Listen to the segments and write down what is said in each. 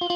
Ua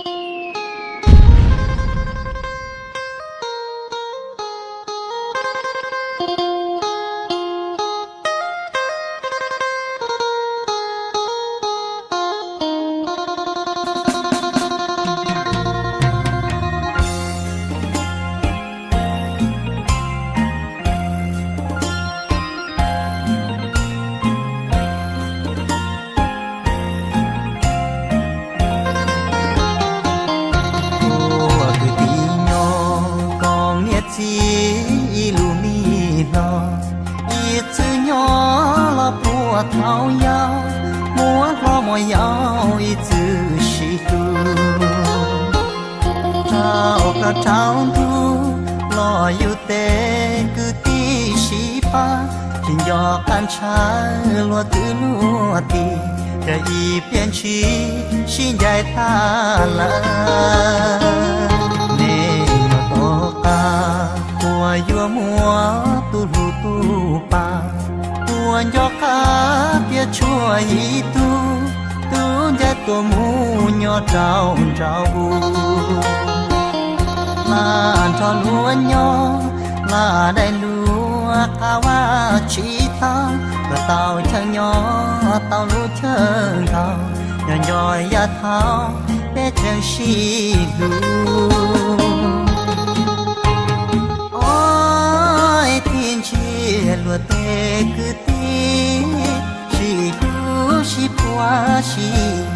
kwv tij nyob koom niam txiv ib lub me hlo, ib txwm nyob los puag thaum yau, muab hlob muab yau ib txwm sib hlub. Rau plaub rau ntug los yus tej kwv tij sib pab, tsis nco qab ntshaw luag kwv luag tij, yog ib pliag ntshis sib ncaim tag lawm. Nej yuav tom qab puas yuav muaj tus hlub tus pa, puas nco qab tias tshuav ib tug, tub ncaim tuaj mus nyob rau nraum u. Lam nrog luag nyob, lam daim luag qab vaj tsis tau, kom tau chaw nyob tau lub chaw nkaus, nco nco yav thaum peb tseem sib hlub. Oj, ib txhij ntsia luag tej kwv tij sib hlub sib puag sib,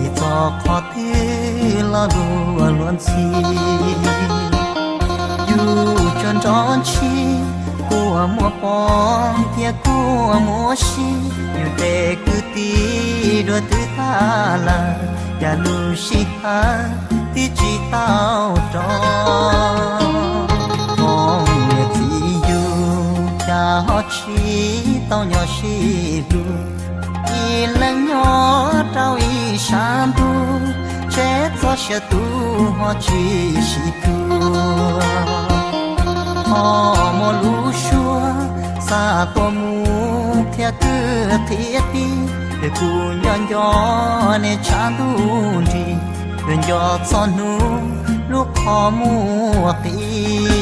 ib txoj qhov twg los luag luag ntxhi. Yus tsuas nrov ntsig, kua muag poob thiab kua muag sib, yus tej kwv tij dua twb tag lawm, cas lub sij hawm twb tsis tau rov. Koom niam txiv yus cas ho tsis tau nyob sib hlub, ib leeg nyob rau ib sab ntuj, tseb txoj sia tu ho tsis sib tuag. Ho muaj lub suab xa tuaj mus qhia kwv qhia tij, es kuv nco nco nej tshav ntuj nrig, nco txog hnub lub qhov muag qis.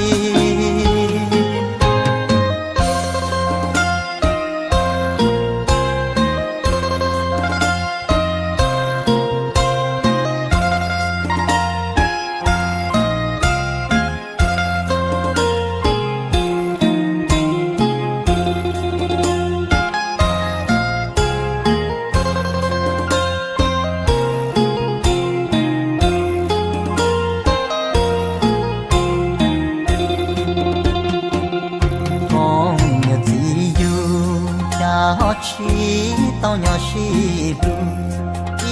Koom niam txiv yus cas ho tsis tau nyob sib hlub,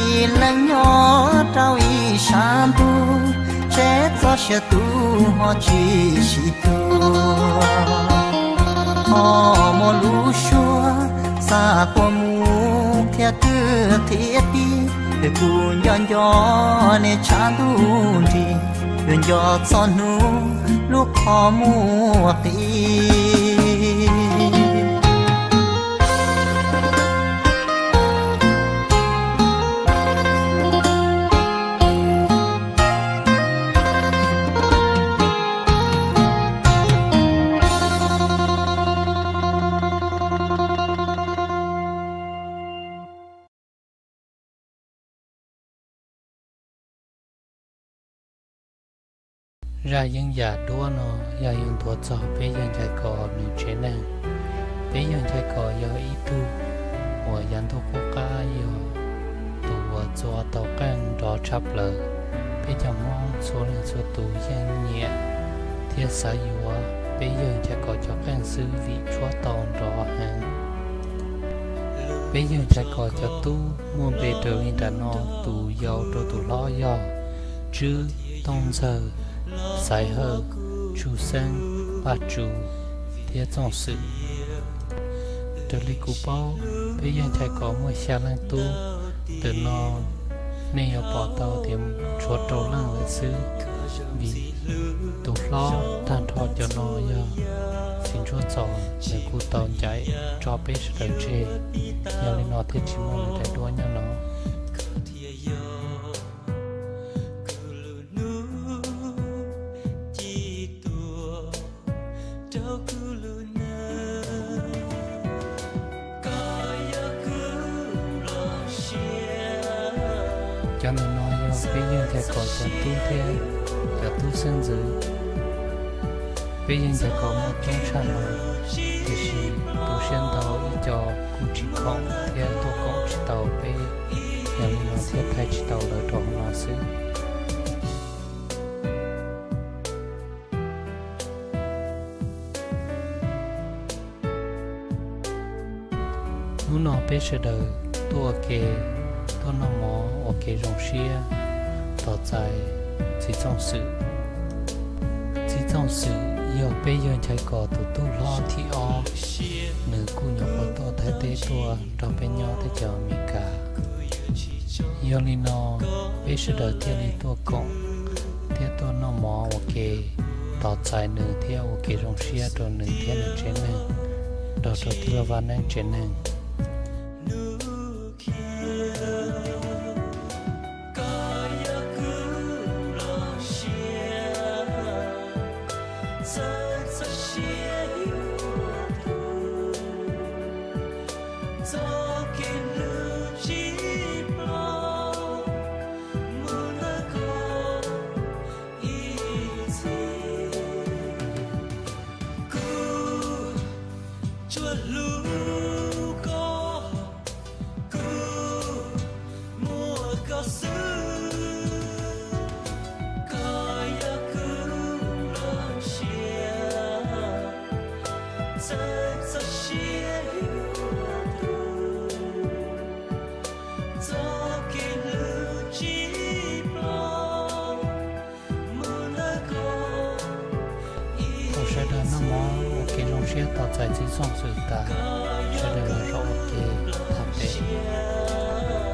ib leeg nyob rau ib sab ntuj, tseb txoj sia tu ho tsis sib tuag. Ho muaj lub suab xa tuaj mus qhia kwv qhia tij, es kuv nco nco nej tshav ntuj nrig, yuav nco txog hnub lub qhov muag qis. Zaj yeeb yam duab no yog yus ntuas txog peb yawg Nchaiv Kos nws tsev neeg. Peb yawg Nchaiv Kos yog ib tug uas yav ntuj qub qab yog tus uas txua tau qeej nrov tshaj plaws. Peb cov Hmoob txhua leej txhua tus yeej nyiam thiab xav yuav peb yawg Nchaiv Kos cov qeej xwb vim tshuab tau nrov heev. Peb yawg Nchaiv Kos cov tub muaj npe raws li nram no, tus yau rau tus hlob yog Tswb, Tooj Ntxawg, Xaiv Hawj, Tsu Xeeb, Paj Tsu thiab Txooj Xwm. Raws li kuv paub, peb yawg Nchaiv Kos muaj xya leej tub. Ntawm no nej yuav pom tau tias tshuav rau leej lawm xwb, vim tus hlob tag nrho cov no yog Txiv Ntsuab Txos, nws kuj tau ncaim tso peb sawv daws tseg. Yog li no thiaj tsis muaj nws daim duab nyob no. Cov ntawm no yog peb yeej ncaig kom cov tub thiab cov tub xeeb ntxwv. Peb yeej ncaig kom muaj coob tshaj no, tiam sis tu siab ntau ib co kuj tsis khoom thiab tuaj koom tsis tau peb, yog li no thiaj thaij tsis tau lawv rau hauv no xwb. Hnub no peb sawv daws tuaj ua ke, tuaj noj mov ua ke zoo siab tos txais txiv Txooj Xwm. Txiv Txooj Xwm yog peb yawg Nchaiv Kos tus tub hlob thib ob, nws kuj nyuam qhuav tuaj Thaib teb tuaj nrog peb nyob teb chaws Amelikas. Yog li no, peb sawv daws thiaj li tuaj koom thiab tuaj noj mov ua ke tos txais nws thiab ua kev zoo siab rau nws thiab nws tsev neeg, nrog rau tij laug Vaj Neeb tsev neeg. Thaum sawv daws noj mov ua kev zoo siab tos txais txiv Txooj Xwm tas, sawv daws los zaum ua ke tham pem.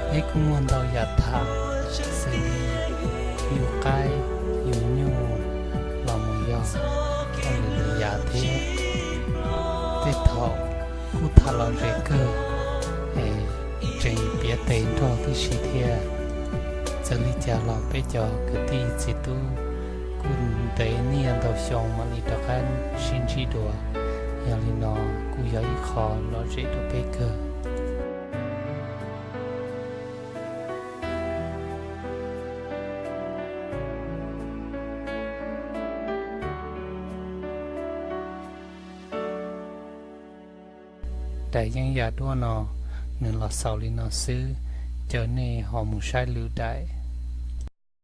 Peb kuj muaj ntau yam tham, xws li yug qaib, yug nyuj los mus yog ua lwm yam thiab. Tej thaum kuj tham lom zem kawg, es tseem piav tes nrog tib si thiab. Txawm li cas los peb cov kwv tij txiv tub kuj ntev niaj ntau xyoo mam li rov qab sib ntsib dua, yog li no kuj yog ib qho lom zem rau peb kawg. Daim yeeb yam duab no nws los xaus li no xwb, caw nej ho mus saib lwm daim.